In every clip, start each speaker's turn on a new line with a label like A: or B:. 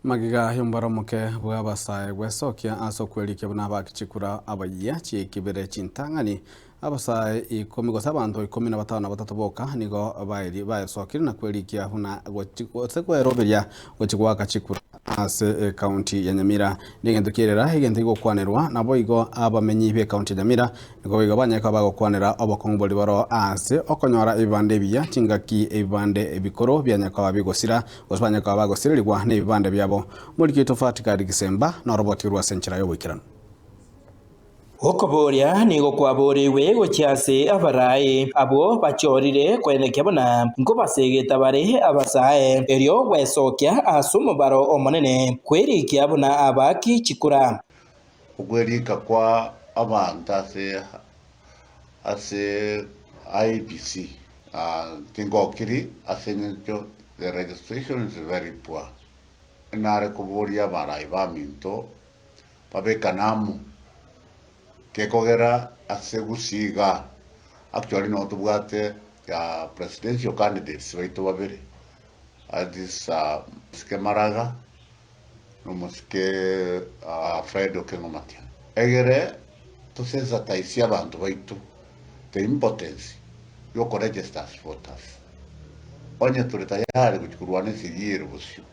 A: Magega y'omobaro omoke bw'abasae gwesokia ase okwerikia buna abaki chikura abayia chi'ekibere chintang'ani, abasae ikomi gose abanto ikomi na batano na batato boka nigo baeri baesokire na kwerikia buna gochi gose kweroberia gochi goaka chikura ase ekaunti ya Nyamira. Negento ki'erera egento gegokwanerwa naboigo abamenyi b'ekaunti ya Nyamira Nigo boigo banyare koba bagokwanera obokong'u boria boroo aase okonyora ebibande ebiya, chingaki ebibande ebikoro bianyare koba bigosira, gose banyare koba bagosirerigwa nebibande biabo. Omoriki oito Fatikadi Gisemba noroboti korwa ase enchera y'oboikeranu.
B: Okoboria nigo kwaboreigwe gochia ase abarai, abwo bachorire koenekia buna nkobasegeta bare abasae, erio gwesokia ase omobaro omonene kwerikia buna abaaki chikura.
C: Okwerika kwa abanto ase ase IEBC tingokiri ase eng'encho the registration is very poor. Nare koboria abarai baminto babekane amo gekogera ase gusii igaa actually nabo tobwate presidential candidates baito babere that is Mosike Maraga Nomosike Fred Okengo Matiang'i. Egere tosensitize abanto baito the importance yokoregister as voters. Onye tore tayari gochia korwana esegi ere bosio.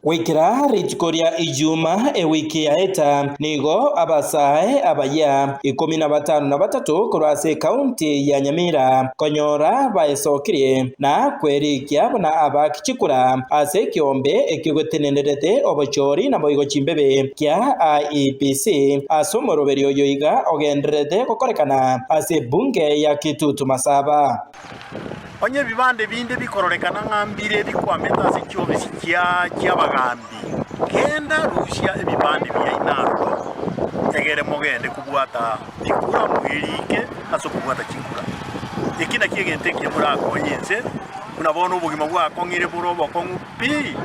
B: Goikera rituko ria Ijuma ewiki yaeta, nigo abasae abayia ikomi na batano na batato korwa ase ekaunti ya Nyamira konyora baesokirie na kwerikia buna abaaki chikura ase ekeombe ekio getenenerete obochori naboigo chimbebe kia IEBC ase omoroberio oyo iga ogendererete gokorekana ase ebunge ya Kitutu Masaba.
D: Onye ebibande binde bikororekana ng'a mbire bikwamete ase chiofisi chi'abagaambi, genda rusia ebibande biaino aroro, egere mogende kobwata chikura mwerike ase okobwata chikura. Eki nakio egento ekiya morakonye inse, buna bono obogima bwakong'ire bore obokong'u pi,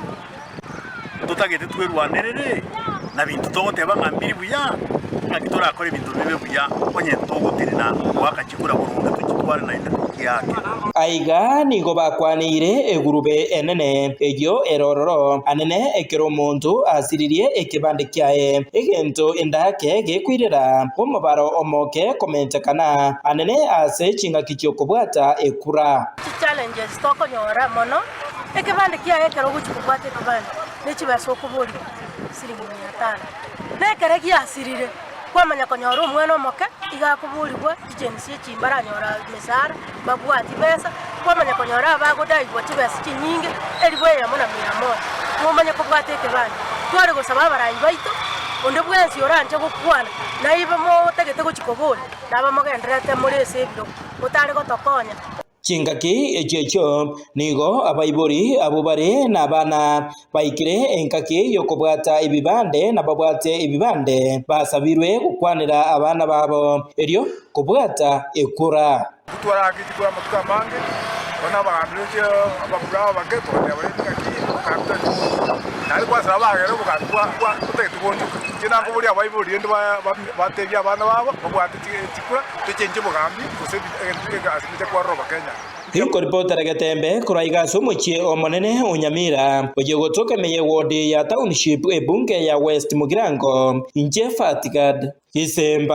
D: totagete twerwanerere, na binto togoteba ng'a mbiri buya, ng'aki torakore ebinto bibe buya onye togotenena goaka chikura boronge tochitware naende tochiake.
B: Aiga nigo bakwaneire egurube enene eyio ere ororo anene ekero omonto asiririe ekebande kiaye, egento endake gekoirera omobaro omoke komentekana anene ase chingaki chi'okobwata ekura.
E: Chichallenges tokonyora mono, ekebande kiaye ekero ogochia kobwata ekebande ne chibesa okoboria siringi mia tano. Na ekere giasirire, kwamanya konyora omwana omoke iga akoborigwa chichains chia chimbara anyora emisara, babwati besa, kwamanya konyora abagodaigwa chibesa chinyinge elifu eyemo na mia moja, momanye kobwata ekebande. Tware gosaba abarai baito, onde bwensi oranche gokwana, naibe motagete gochia koboria, nabamogendererete more ase ebirogo, motare gotokonya.
B: Chingaki echio echio nigo abaibori abwo bare nabana baikire engaki y'okobwata ebibande na babwate ebibande basabirwe gokwanera abana babo erio kobwata ekura.
F: Titwaraakia chikura amatuko amange, bono abagambi roche abamura aba bake togateba rende ng'aki obogambi totagete goonchoka. Naende kwasaba abagere obogambi bwa bwa botagete goonchoka. Inche nakoboria abaibori rende ba batebie abana babo babwate chikura tochenche obogambi gose egasi necha kwarora Abakenya.
B: Inkoripotera Getembe korwa iga ase omochie omonene o Nyamira, oyio ogotoka ime y'ewodi ya Township ebunge ya West Mugirango, inche Fatgad Gisemba.